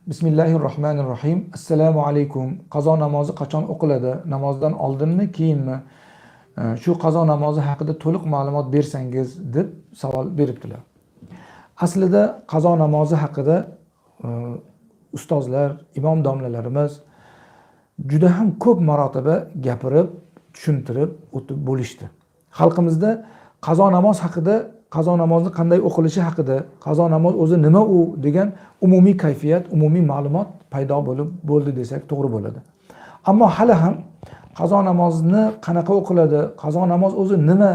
Bismillahir rohmanir rohim. Assalomu alaykum. Qazo namozi qachon o'qiladi? Namozdan oldinmi, keyinmi? Shu qazo namozi haqida to'liq ma'lumot bersangiz, deb savol beribdilar. Aslida qazo namozi haqida ustozlar, imom domlalarimiz juda ham ko'p marotaba gapirib, tushuntirib o'tib bo'lishdi. Xalqimizda qazo namoz haqida, qazo namozni qanday o'qilishi haqida, qazo namoz o'zi nima u degan umumiy kayfiyat, umumiy ma'lumot paydo bo'lib bo'ldi desak, to'g'ri bo'ladi. Ammo hali ham qazo namozni qanaqa o'qiladi, qazo namoz o'zi nima,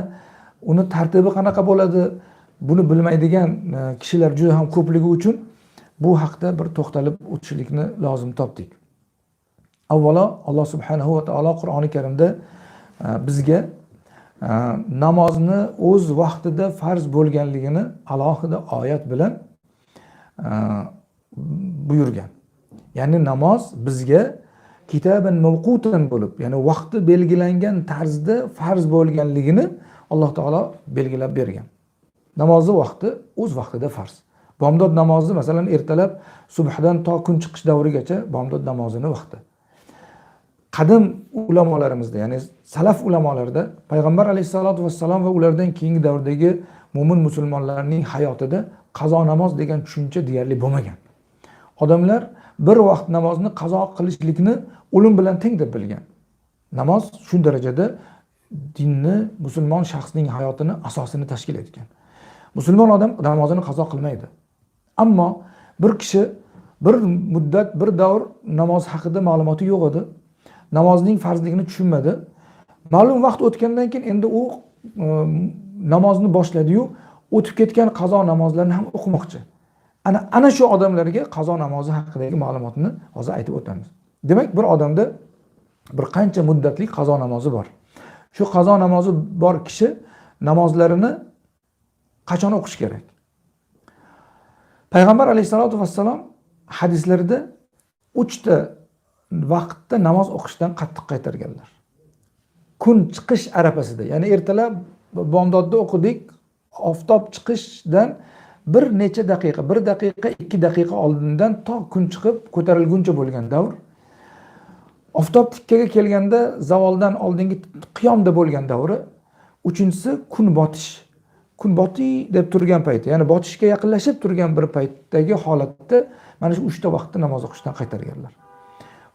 uni tartibi qanaqa bo'ladi, buni bilmaydigan kishilar juda ham ko'pligi uchun bu haqda bir to'xtalib o'tishlikni lozim topdik. Avvalo, Alloh subhanahu va taolo Qur'oni Karimda bizga namozni o'z vaqtida farz bo'lganligini alohida oyat bilan buyurgan. Ya'ni namoz bizga kitaban mavqutan bo'lib, ya'ni vaqti belgilangan tarzda farz bo'lganligini Alloh taolo belgilab bergan. Namozni vaqti o'z vaqtida farz. Bomdod namozi, masalan, ertalab subhdan to kun chiqish davrigacha bomdod namozini vaqti. Qadim ulamolarimizda, ya'ni salaf ulamolarida, payg'ambar alayhissalotu vassalom va ulardan keyingi davrdagi mo'min musulmonlarning hayotida qazo namoz degan tushuncha deyarli bo'lmagan. Odamlar bir vaqt namozni qazo qilishlikni o'lim bilan teng deb bilgan. Namoz shu darajada dinni, musulmon shaxsning hayotini asosini tashkil etgan. Musulmon odam namozini qazo qilmaydi. Ammo bir kishi bir muddat, bir davr namoz haqida ma'lumoti yo'q edi. Namozning farzligini tushunmadi. Ma'lum vaqt o'tgandan keyin endi u namozni boshladi-yu, o'tib ketgan qazo namozlarni ham o'qimoqchi. Ana shu odamlarga qazo namozi haqidagi ma'lumotni hozir aytib o'tamiz. Demak, bir odamda bir qancha muddatli qazo namozi bor. Shu qazo namozi bor kishi namozlarini qachon o'qish kerak? Payg'ambar alayhissalotu vassalom hadislarida uchta vaqtda namoz o'qishdan qattiq qaytarganlar. Kun chiqish arafasida, ya'ni ertalab bomdodda o'qidik, oftob chiqishdan bir necha daqiqa, bir daqiqa, 2 daqiqa oldindan to kun chiqib ko'tarilguncha bo'lgan davr. Oftob tikkaga kelganda, zavoldan oldingi qiyomda bo'lgan davri. Uchinchisi, kun botish. Kun botiy deb turgan payti, ya'ni botishga yaqinlashib turgan bir paytdagi holatda, mana shu uchta vaqtda namoz o'qishdan qaytarganlar.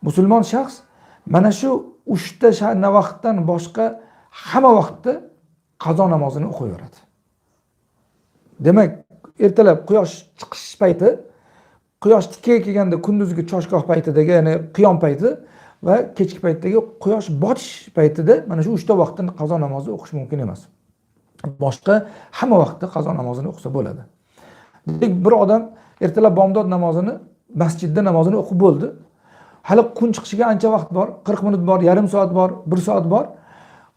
Musulmon shaxs mana shu uchta vaqtdan boshqa hamma vaqtda qazo namozini o'qiyveradi. Demak, ertalab quyosh chiqish payti, quyosh tikkaga kelganda kunduzgi choshgoh paytidagi, ya'ni qiyom payti va kechki paytdagi quyosh botish paytida, mana shu uchta vaqtda qazo namozi o'qish mumkin emas. Boshqa hamma vaqtda qazo namozini o'qisa bo'ladi. Demak, bir odam ertalab bomdod namozini masjidda namozini o'qib bo'ldi. Hali kun chiqishiga ancha vaqt bor, 40 minut bor, yarim soat bor, bir soat bor.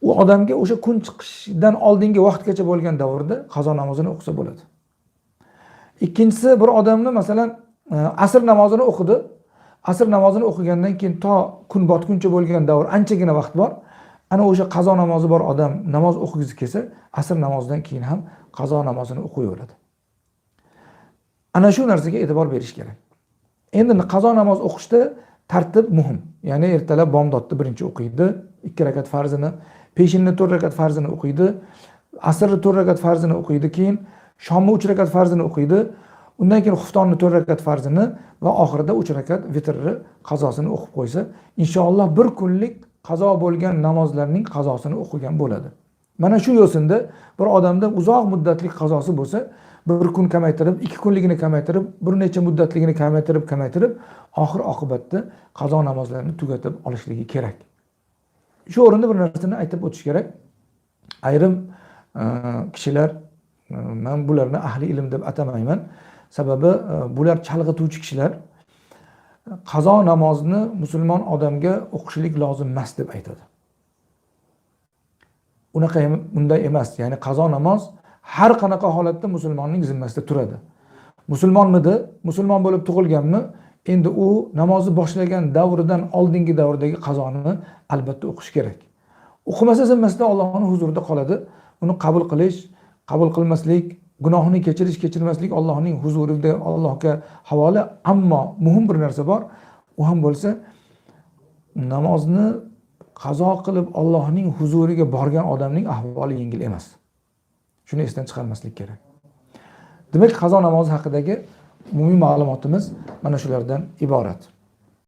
U odamga o'sha kun chiqishidan oldingi vaqtgacha bo'lgan davrda qazo namozini o'qisa bo'ladi. Ikkinchisi, bir odamni, masalan, asr namozini o'qidi. Asr namozini o'qigandan keyin to kun botguncha bo'lgan davr anchagina vaqt bor. Ana o'sha qazo namozi bor odam namoz o'qigisi kelsa, asr namozidan keyin ham qazo namozini o'qiyveradi. Ana shu narsaga e'tibor berish kerak. Endi qazo namoz o'qishda tartib muhim. Ya'ni ertalab bomdodni birinchi o'qiydi, 2 rakat farzini, peshinni 4 rakat farzini o'qiydi, asrni 4 rakat farzini o'qiydi, keyin shomni 3 rakat farzini o'qiydi, undan keyin xuftonni 4 rakat farzini va oxirida 3 rakat vitrni qazosini o'qib qo'ysa, inshaalloh bir kunlik qazo bo'lgan namozlarning qazosini o'qigan bo'ladi. Mana shu yo'sinda bir odamda uzoq muddatli qazosi bo'lsa, bir kun kamaytirib, 2 kunligini kamaytirib, bir necha muddatligini kamaytirib, kamaytirib, oxir oqibatda qazo namozlarini tugatib olishligi kerak. Shu o'rinda bir narsani aytib o'tish kerak. Ayrim kishilar, men bularni ahli ilm deb atamayman. Sababi bular chalg'ituvchi kishilar. Qazo namozni musulmon odamga o'qishlik lozim emas deb aytadi. Unaqa, unday emas. Ya'ni qazo namoz har qanaqa holatda musulmonning zimmasida turadi. Musulmonmidi? Musulmon bo'lib tug'ilganmi? Endi u namozni boshlagan davridan oldingi davrdagi qazoni albatta o'qish kerak. O'qimasa, zimmasida, Allohning huzurida qoladi. Uni qabul qilish, qabul qilmaslik Gunohni kechirish kechirmaslik Allohning huzurida, Allohga havola. Ammo muhim bir narsa bor, u ham bo'lsa namozni qazo qilib Allohning huzuriga borgan odamning ahvoli yengil emas. Shuni esdan chiqarmaslik kerak. Demak, qazo namozi haqidagi umumiy ma'lumotimiz mana shulardan iborat.